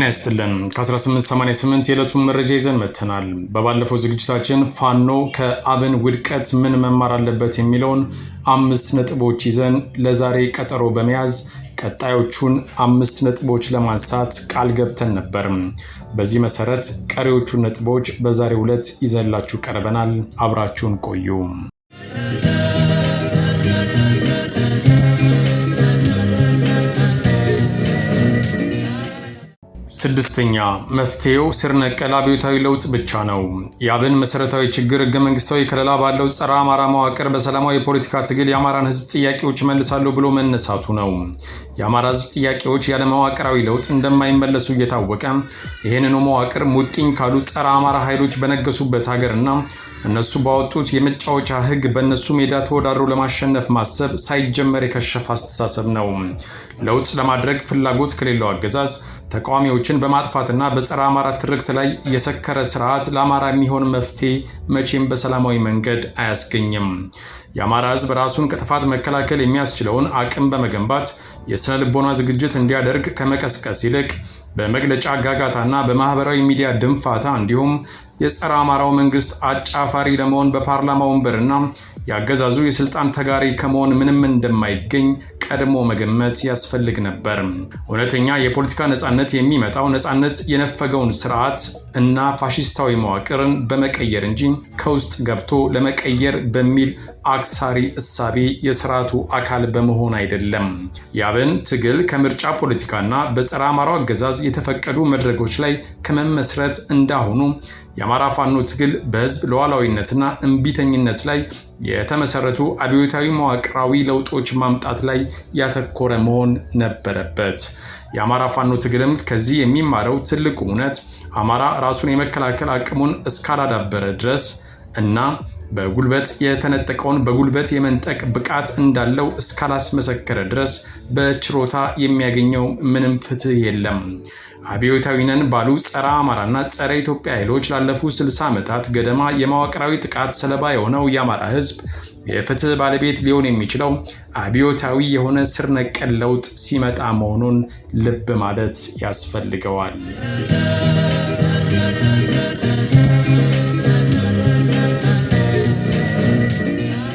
ይስጥልን። ከ1888 የዕለቱን መረጃ ይዘን መጥተናል። በባለፈው ዝግጅታችን ፋኖ ከአብን ውድቀት ምን መማር አለበት የሚለውን 5 ነጥቦች ይዘን ለዛሬ ቀጠሮ በመያዝ ቀጣዮቹን 5 ነጥቦች ለማንሳት ቃል ገብተን ነበር። በዚህ መሰረት ቀሪዎቹን ነጥቦች በዛሬው ዕለት ይዘንላችሁ ቀርበናል። አብራችሁን ቆዩ። ስድስተኛ፣ መፍትሄው ስር ነቀል አብዮታዊ ለውጥ ብቻ ነው። የአብን መሰረታዊ ችግር ህገ መንግስታዊ ከለላ ባለው ጸረ አማራ መዋቅር በሰላማዊ የፖለቲካ ትግል የአማራን ህዝብ ጥያቄዎች እመልሳለሁ ብሎ መነሳቱ ነው። የአማራ ህዝብ ጥያቄዎች ያለ መዋቅራዊ ለውጥ እንደማይመለሱ እየታወቀ ይህንኑ መዋቅር ሙጥኝ ካሉ ጸረ አማራ ኃይሎች በነገሱበት ሀገርና እነሱ ባወጡት የመጫወቻ ህግ በእነሱ ሜዳ ተወዳድሮ ለማሸነፍ ማሰብ ሳይጀመር የከሸፈ አስተሳሰብ ነው። ለውጥ ለማድረግ ፍላጎት ከሌለው አገዛዝ ተቃዋሚዎችን በማጥፋትና በጸረ አማራ ትርክት ላይ የሰከረ ስርዓት ለአማራ የሚሆን መፍትሄ መቼም በሰላማዊ መንገድ አያስገኝም። የአማራ ህዝብ ራሱን ከጥፋት መከላከል የሚያስችለውን አቅም በመገንባት የስነ ልቦና ዝግጅት እንዲያደርግ ከመቀስቀስ ይልቅ በመግለጫ ጋጋታና በማህበራዊ ሚዲያ ድንፋታ እንዲሁም የጸረ አማራው መንግስት አጫፋሪ ለመሆን በፓርላማ ወንበርና የአገዛዙ የስልጣን ተጋሪ ከመሆን ምንም እንደማይገኝ ቀድሞ መገመት ያስፈልግ ነበር። እውነተኛ የፖለቲካ ነጻነት የሚመጣው ነጻነት የነፈገውን ስርዓት እና ፋሽስታዊ መዋቅርን በመቀየር እንጂ ከውስጥ ገብቶ ለመቀየር በሚል አክሳሪ እሳቤ የስርዓቱ አካል በመሆን አይደለም። የአብን ትግል ከምርጫ ፖለቲካና በጸረ አማራው አገዛዝ የተፈቀዱ መድረኮች ላይ ከመመስረት እንዳሁኑ የአማራ ፋኖ ትግል በህዝብ ሉዓላዊነትና እምቢተኝነት ላይ የተመሰረቱ አብዮታዊ መዋቅራዊ ለውጦች ማምጣት ላይ ያተኮረ መሆን ነበረበት። የአማራ ፋኖ ትግልም ከዚህ የሚማረው ትልቁ እውነት አማራ ራሱን የመከላከል አቅሙን እስካላዳበረ ድረስ እና በጉልበት የተነጠቀውን በጉልበት የመንጠቅ ብቃት እንዳለው እስካላስመሰከረ ድረስ በችሮታ የሚያገኘው ምንም ፍትህ የለም። አብዮታዊ ነን ባሉ ጸረ አማራና ጸረ ኢትዮጵያ ኃይሎች ላለፉት 60 ዓመታት ገደማ የመዋቅራዊ ጥቃት ሰለባ የሆነው የአማራ ህዝብ የፍትህ ባለቤት ሊሆን የሚችለው አብዮታዊ የሆነ ስር ነቀል ለውጥ ሲመጣ መሆኑን ልብ ማለት ያስፈልገዋል።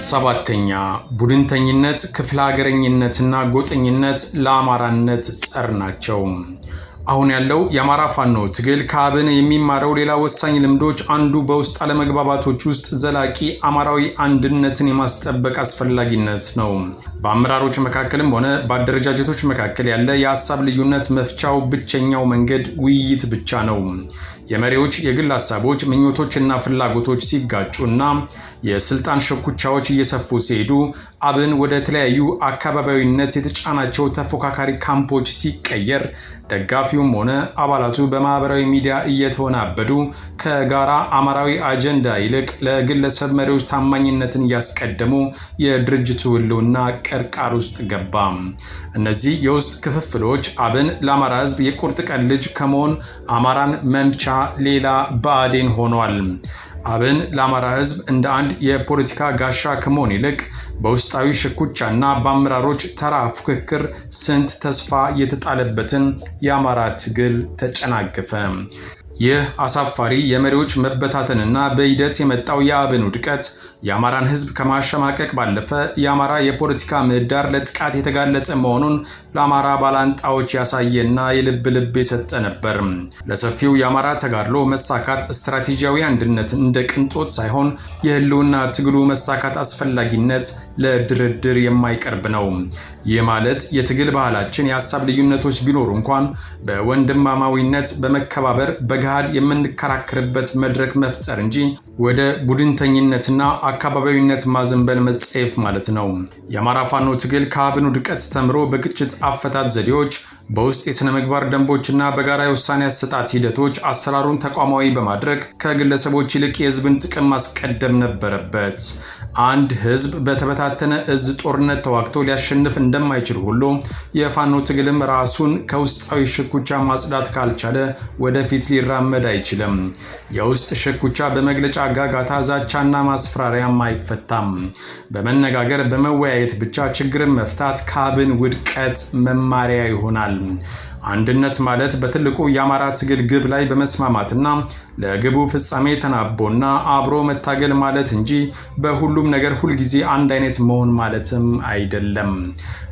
ሰባተኛ፣ ቡድንተኝነት፣ ክፍለ ሀገረኝነትና ጎጠኝነት ለአማራነት ጸር ናቸው። አሁን ያለው የአማራ ፋኖ ትግል ከአብን የሚማረው ሌላ ወሳኝ ልምዶች አንዱ በውስጥ አለመግባባቶች ውስጥ ዘላቂ አማራዊ አንድነትን የማስጠበቅ አስፈላጊነት ነው። በአመራሮች መካከልም ሆነ በአደረጃጀቶች መካከል ያለ የሀሳብ ልዩነት መፍቻው ብቸኛው መንገድ ውይይት ብቻ ነው። የመሪዎች የግል ሀሳቦች፣ ምኞቶችና ፍላጎቶች ሲጋጩና የስልጣን ሽኩቻዎች እየሰፉ ሲሄዱ አብን ወደ ተለያዩ አካባቢያዊነት የተጫናቸው ተፎካካሪ ካምፖች ሲቀየር ደጋፊውም ሆነ አባላቱ በማህበራዊ ሚዲያ እየተወናበዱ ከጋራ አማራዊ አጀንዳ ይልቅ ለግለሰብ መሪዎች ታማኝነትን እያስቀደሙ የድርጅቱ ህልውና ቅርቃር ውስጥ ገባ። እነዚህ የውስጥ ክፍፍሎች አብን ለአማራ ህዝብ የቁርጥ ቀን ልጅ ከመሆን አማራን መምቻ ሌላ ብአዴን ሆኗል። አብን ለአማራ ህዝብ እንደ አንድ የፖለቲካ ጋሻ ከመሆን ይልቅ በውስጣዊ ሽኩቻና በአመራሮች ተራ ፉክክር ስንት ተስፋ የተጣለበትን የአማራ ትግል ተጨናገፈ። ይህ አሳፋሪ የመሪዎች መበታተንና በሂደት የመጣው የአብን ውድቀት የአማራን ሕዝብ ከማሸማቀቅ ባለፈ የአማራ የፖለቲካ ምህዳር ለጥቃት የተጋለጠ መሆኑን ለአማራ ባላንጣዎች ያሳየና የልብ ልብ የሰጠ ነበር። ለሰፊው የአማራ ተጋድሎ መሳካት ስትራቴጂያዊ አንድነት እንደ ቅንጦት ሳይሆን የህልውና ትግሉ መሳካት አስፈላጊነት ለድርድር የማይቀርብ ነው። ይህ ማለት የትግል ባህላችን የሀሳብ ልዩነቶች ቢኖሩ እንኳን በወንድማማዊነት በመከባበር በገሃድ የምንከራከርበት መድረክ መፍጠር እንጂ ወደ ቡድንተኝነትና አካባቢያዊነት ማዘንበል መጸየፍ ማለት ነው። የአማራ ፋኖ ትግል ከአብን ውድቀት ተምሮ በግጭት አፈታት ዘዴዎች፣ በውስጥ የሥነ ምግባር ደንቦችና በጋራ የውሳኔ አሰጣጥ ሂደቶች አሰራሩን ተቋማዊ በማድረግ ከግለሰቦች ይልቅ የህዝብን ጥቅም ማስቀደም ነበረበት። አንድ ህዝብ በተበታተነ እዝ ጦርነት ተዋግቶ ሊያሸንፍ እንደማይችል ሁሉ የፋኖ ትግልም ራሱን ከውስጣዊ ሽኩቻ ማጽዳት ካልቻለ ወደፊት ሊራመድ አይችልም። የውስጥ ሽኩቻ በመግለጫ ጋጋታ፣ ዛቻና ማስፈራሪያም አይፈታም። በመነጋገር በመወያየት ብቻ ችግርን መፍታት ከአብን ውድቀት መማሪያ ይሆናል። አንድነት ማለት በትልቁ የአማራ ትግል ግብ ላይ በመስማማትና ለግቡ ፍጻሜ ተናቦና አብሮ መታገል ማለት እንጂ በሁሉም ነገር ሁልጊዜ አንድ አይነት መሆን ማለትም አይደለም።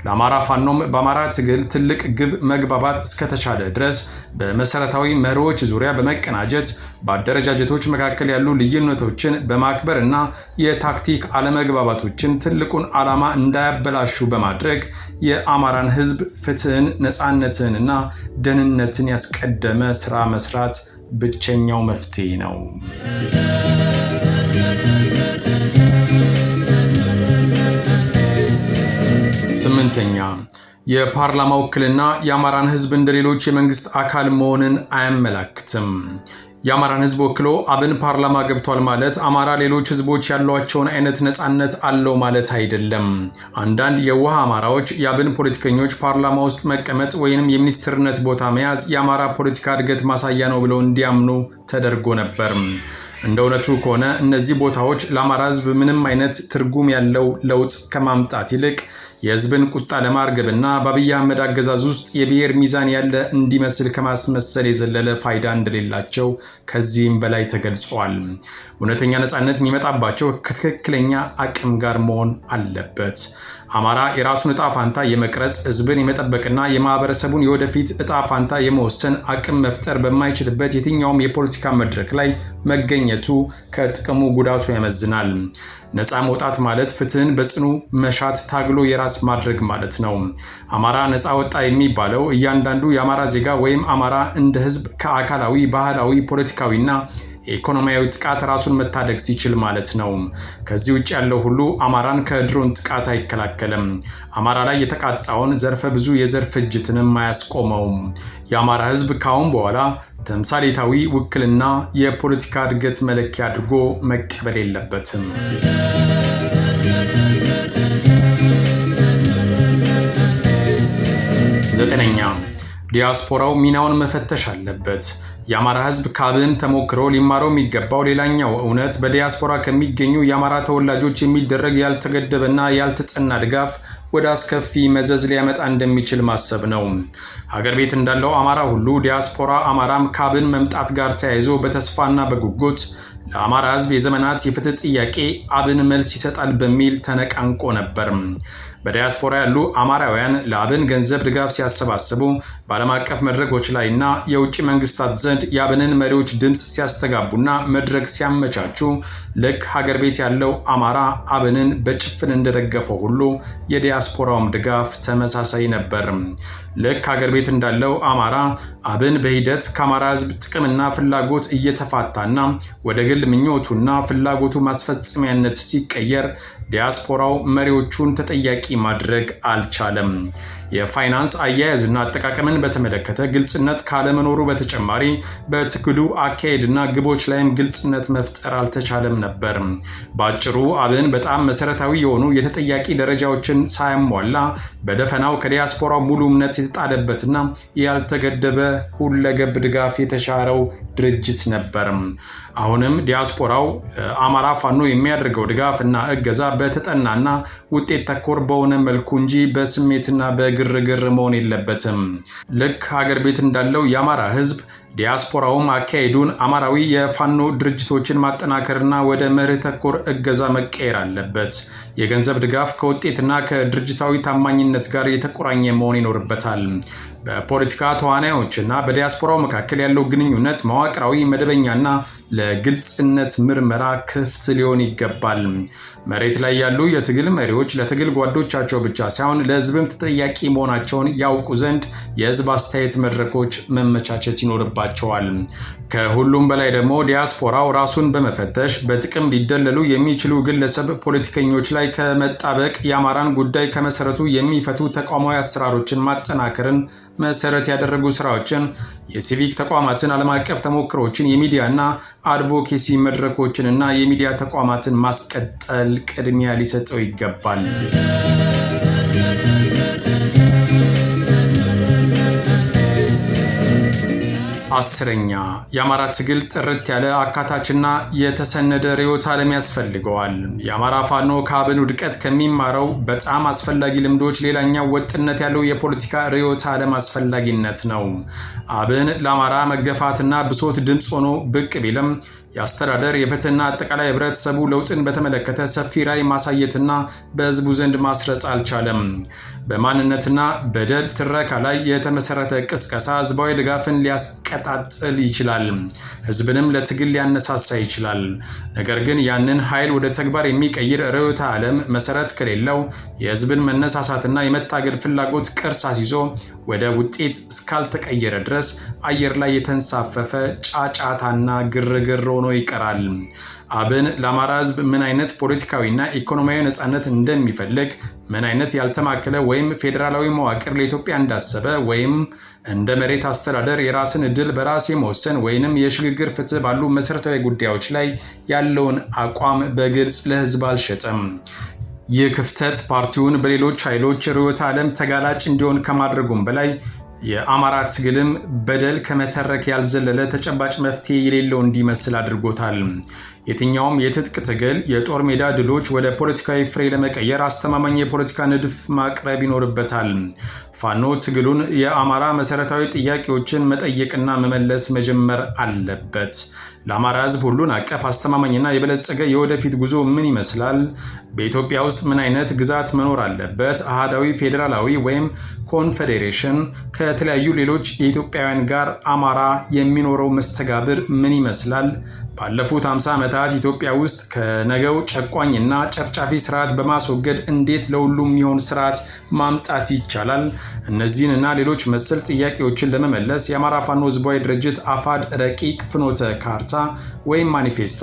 ለአማራ ፋኖም በአማራ ትግል ትልቅ ግብ መግባባት እስከተቻለ ድረስ በመሰረታዊ መርሆች ዙሪያ በመቀናጀት፣ በአደረጃጀቶች መካከል ያሉ ልዩነቶችን በማክበር እና የታክቲክ አለመግባባቶችን ትልቁን ዓላማ እንዳያበላሹ በማድረግ የአማራን ሕዝብ ፍትህን፣ ነፃነትንና ደህንነትን ያስቀደመ ስራ መስራት ብቸኛው መፍትሄ ነው። ስምንተኛ፣ የፓርላማ ውክልና የአማራን ሕዝብ እንደ ሌሎች የመንግስት አካል መሆንን አያመላክትም። የአማራን ህዝብ ወክሎ አብን ፓርላማ ገብቷል ማለት አማራ ሌሎች ህዝቦች ያሏቸውን አይነት ነፃነት አለው ማለት አይደለም። አንዳንድ የዋህ አማራዎች የአብን ፖለቲከኞች ፓርላማ ውስጥ መቀመጥ ወይንም የሚኒስትርነት ቦታ መያዝ የአማራ ፖለቲካ እድገት ማሳያ ነው ብለው እንዲያምኑ ተደርጎ ነበር። እንደ እውነቱ ከሆነ እነዚህ ቦታዎች ለአማራ ህዝብ ምንም አይነት ትርጉም ያለው ለውጥ ከማምጣት ይልቅ የህዝብን ቁጣ ለማርገብና በአብይ አህመድ አገዛዝ ውስጥ የብሔር ሚዛን ያለ እንዲመስል ከማስመሰል የዘለለ ፋይዳ እንደሌላቸው ከዚህም በላይ ተገልጿል። እውነተኛ ነፃነት የሚመጣባቸው ከትክክለኛ አቅም ጋር መሆን አለበት። አማራ የራሱን እጣ ፋንታ የመቅረጽ፣ ህዝብን የመጠበቅና የማህበረሰቡን የወደፊት እጣ ፋንታ የመወሰን አቅም መፍጠር በማይችልበት የትኛውም የፖለቲካ መድረክ ላይ መገኘቱ ከጥቅሙ ጉዳቱ ያመዝናል። ነፃ መውጣት ማለት ፍትህን በጽኑ መሻት ታግሎ የራስ ማድረግ ማለት ነው። አማራ ነፃ ወጣ የሚባለው እያንዳንዱ የአማራ ዜጋ ወይም አማራ እንደ ህዝብ ከአካላዊ፣ ባህላዊ፣ ፖለቲካዊና የኢኮኖሚያዊ ጥቃት ራሱን መታደግ ሲችል ማለት ነው። ከዚህ ውጭ ያለው ሁሉ አማራን ከድሮን ጥቃት አይከላከልም። አማራ ላይ የተቃጣውን ዘርፈ ብዙ የዘር ፍጅትንም አያስቆመውም። የአማራ ህዝብ ካሁን በኋላ ተምሳሌታዊ ውክልና የፖለቲካ እድገት መለኪያ አድርጎ መቀበል የለበትም። ዘጠነኛ፣ ዲያስፖራው ሚናውን መፈተሽ አለበት። የአማራ ህዝብ ከአብን ተሞክሮ ሊማረው የሚገባው ሌላኛው እውነት በዲያስፖራ ከሚገኙ የአማራ ተወላጆች የሚደረግ ያልተገደበና ያልተጠና ድጋፍ ወደ አስከፊ መዘዝ ሊያመጣ እንደሚችል ማሰብ ነው። ሀገር ቤት እንዳለው አማራ ሁሉ ዲያስፖራ አማራም ከአብን መምጣት ጋር ተያይዞ በተስፋና በጉጉት ለአማራ ህዝብ የዘመናት የፍትህ ጥያቄ አብን መልስ ይሰጣል በሚል ተነቃንቆ ነበር። በዲያስፖራ ያሉ አማራውያን ለአብን ገንዘብ ድጋፍ ሲያሰባስቡ፣ በዓለም አቀፍ መድረኮች ላይና የውጭ መንግስታት ዘንድ የአብንን መሪዎች ድምፅ ሲያስተጋቡና መድረክ ሲያመቻቹ ልክ ሀገር ቤት ያለው አማራ አብንን በጭፍን እንደደገፈው ሁሉ የዲያስፖራውም ድጋፍ ተመሳሳይ ነበር። ልክ ሀገር ቤት እንዳለው አማራ አብን በሂደት ከአማራ ህዝብ ጥቅምና ፍላጎት እየተፋታና ወደ ግል ምኞቱና ፍላጎቱ ማስፈጸሚያነት ሲቀየር ዲያስፖራው መሪዎቹን ተጠያቂ ማድረግ አልቻለም። የፋይናንስ አያያዝና አጠቃቀምን በተመለከተ ግልጽነት ካለመኖሩ በተጨማሪ በትግሉ አካሄድና ግቦች ላይም ግልጽነት መፍጠር አልተቻለም ነበር። በአጭሩ አብን በጣም መሰረታዊ የሆኑ የተጠያቂ ደረጃዎችን ሳያሟላ በደፈናው ከዲያስፖራው ሙሉ እምነት የተጣለበትና ያልተገደበ ሁለገብ ድጋፍ የተሻረው ድርጅት ነበር። አሁንም ዲያስፖራው አማራ ፋኖ የሚያደርገው ድጋፍ እና እገዛ በተጠናና ውጤት ተኮር በሆነ መልኩ እንጂ በስሜትና በግርግር መሆን የለበትም። ልክ ሀገር ቤት እንዳለው የአማራ ህዝብ ዲያስፖራውም አካሄዱን አማራዊ የፋኖ ድርጅቶችን ማጠናከርና ወደ መርህ ተኮር እገዛ መቀየር አለበት። የገንዘብ ድጋፍ ከውጤትና ከድርጅታዊ ታማኝነት ጋር የተቆራኘ መሆን ይኖርበታል። በፖለቲካ ተዋናዮችና በዲያስፖራው መካከል ያለው ግንኙነት መዋቅራዊ፣ መደበኛና ለግልጽነት ምርመራ ክፍት ሊሆን ይገባል። መሬት ላይ ያሉ የትግል መሪዎች ለትግል ጓዶቻቸው ብቻ ሳይሆን ለህዝብም ተጠያቂ መሆናቸውን ያውቁ ዘንድ የህዝብ አስተያየት መድረኮች መመቻቸት ይኖርባቸዋል። ከሁሉም በላይ ደግሞ ዲያስፖራው ራሱን በመፈተሽ በጥቅም ሊደለሉ የሚችሉ ግለሰብ ፖለቲከኞች ላይ ከመጣበቅ የአማራን ጉዳይ ከመሰረቱ የሚፈቱ ተቋማዊ አሰራሮችን ማጠናከርን መሰረት ያደረጉ ስራዎችን፣ የሲቪክ ተቋማትን፣ ዓለም አቀፍ ተሞክሮችን፣ የሚዲያና አድቮኬሲ መድረኮችን እና የሚዲያ ተቋማትን ማስቀጠል ቅድሚያ ሊሰጠው ይገባል። 10ኛ፣ የአማራ ትግል ጥርት ያለ፣ አካታችና የተሰነደ ርዕዮተ ዓለም ያስፈልገዋል። የአማራ ፋኖ ከአብን ውድቀት ከሚማረው በጣም አስፈላጊ ልምዶች ሌላኛው ወጥነት ያለው የፖለቲካ ርዕዮተ ዓለም አስፈላጊነት ነው። አብን ለአማራ መገፋትና ብሶት ድምፅ ሆኖ ብቅ ቢልም የአስተዳደር፣ የፍትህና አጠቃላይ ህብረተሰቡ ለውጥን በተመለከተ ሰፊ ራዕይ ማሳየትና በህዝቡ ዘንድ ማስረጽ አልቻለም። በማንነትና በደል ትረካ ላይ የተመሰረተ ቅስቀሳ ህዝባዊ ድጋፍን ሊያስቀጣጥል ይችላል፣ ህዝብንም ለትግል ሊያነሳሳ ይችላል። ነገር ግን ያንን ኃይል ወደ ተግባር የሚቀይር ርዕዮተ ዓለም መሰረት ከሌለው፣ የህዝብን መነሳሳትና የመታገል ፍላጎት ቅርጽ አስይዞ ወደ ውጤት እስካልተቀየረ ድረስ አየር ላይ የተንሳፈፈ ጫጫታና ግርግር ሆኖ ይቀራል። አብን ለአማራ ህዝብ ምን አይነት ፖለቲካዊና ኢኮኖሚያዊ ነፃነት እንደሚፈልግ፣ ምን አይነት ያልተማከለ ወይም ፌዴራላዊ መዋቅር ለኢትዮጵያ እንዳሰበ፣ ወይም እንደ መሬት አስተዳደር፣ የራስን ዕድል በራስ የመወሰን ወይንም የሽግግር ፍትህ ባሉ መሰረታዊ ጉዳዮች ላይ ያለውን አቋም በግልጽ ለህዝብ አልሸጠም። ይህ ክፍተት ፓርቲውን በሌሎች ኃይሎች ርዕዮተ ዓለም ተጋላጭ እንዲሆን ከማድረጉም በላይ የአማራ ትግልም በደል ከመተረክ ያልዘለለ ተጨባጭ መፍትሄ የሌለው እንዲመስል አድርጎታል። የትኛውም የትጥቅ ትግል የጦር ሜዳ ድሎች ወደ ፖለቲካዊ ፍሬ ለመቀየር አስተማማኝ የፖለቲካ ንድፍ ማቅረብ ይኖርበታል። ፋኖ ትግሉን የአማራ መሰረታዊ ጥያቄዎችን መጠየቅና መመለስ መጀመር አለበት። ለአማራ ሕዝብ ሁሉን አቀፍ፣ አስተማማኝና የበለጸገ የወደፊት ጉዞ ምን ይመስላል? በኢትዮጵያ ውስጥ ምን አይነት ግዛት መኖር አለበት? አሃዳዊ፣ ፌዴራላዊ ወይም ኮንፌዴሬሽን? ከተለያዩ ሌሎች የኢትዮጵያውያን ጋር አማራ የሚኖረው መስተጋብር ምን ይመስላል? ባለፉት 50 ዓመታት ኢትዮጵያ ውስጥ ከነገው ጨቋኝና ጨፍጫፊ ስርዓት በማስወገድ እንዴት ለሁሉም የሚሆን ስርዓት ማምጣት ይቻላል? እነዚህን እና ሌሎች መሰል ጥያቄዎችን ለመመለስ የአማራ ፋኖ ህዝባዊ ድርጅት አፋድ ረቂቅ ፍኖተ ካርታ ወይም ማኒፌስቶ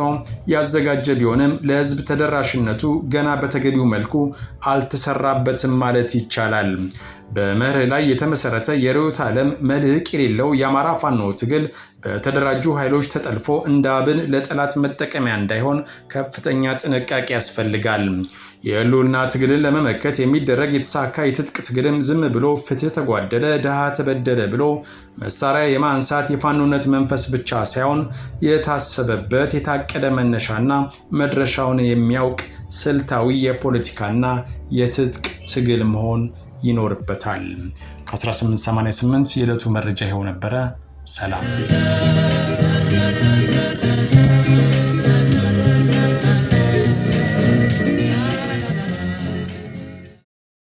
ያዘጋጀ ቢሆንም ለህዝብ ተደራሽነቱ ገና በተገቢው መልኩ አልተሰራበትም ማለት ይቻላል። በመርህ ላይ የተመሰረተ የርዕዮተ ዓለም መልህቅ የሌለው የአማራ ፋኖ ትግል በተደራጁ ኃይሎች ተጠልፎ እንደ አብን ለጠላት መጠቀሚያ እንዳይሆን ከፍተኛ ጥንቃቄ ያስፈልጋል። የህልውና ትግልን ለመመከት የሚደረግ የተሳካ የትጥቅ ትግልም ዝም ብሎ ፍትህ ተጓደለ፣ ድሃ ተበደለ ብሎ መሳሪያ የማንሳት የፋኖነት መንፈስ ብቻ ሳይሆን የታሰበበት፣ የታቀደ፣ መነሻና መድረሻውን የሚያውቅ ስልታዊ የፖለቲካና የትጥቅ ትግል መሆን ይኖርበታል። ከ1888 የዕለቱ መረጃ ይኸው ነበረ። ሰላም።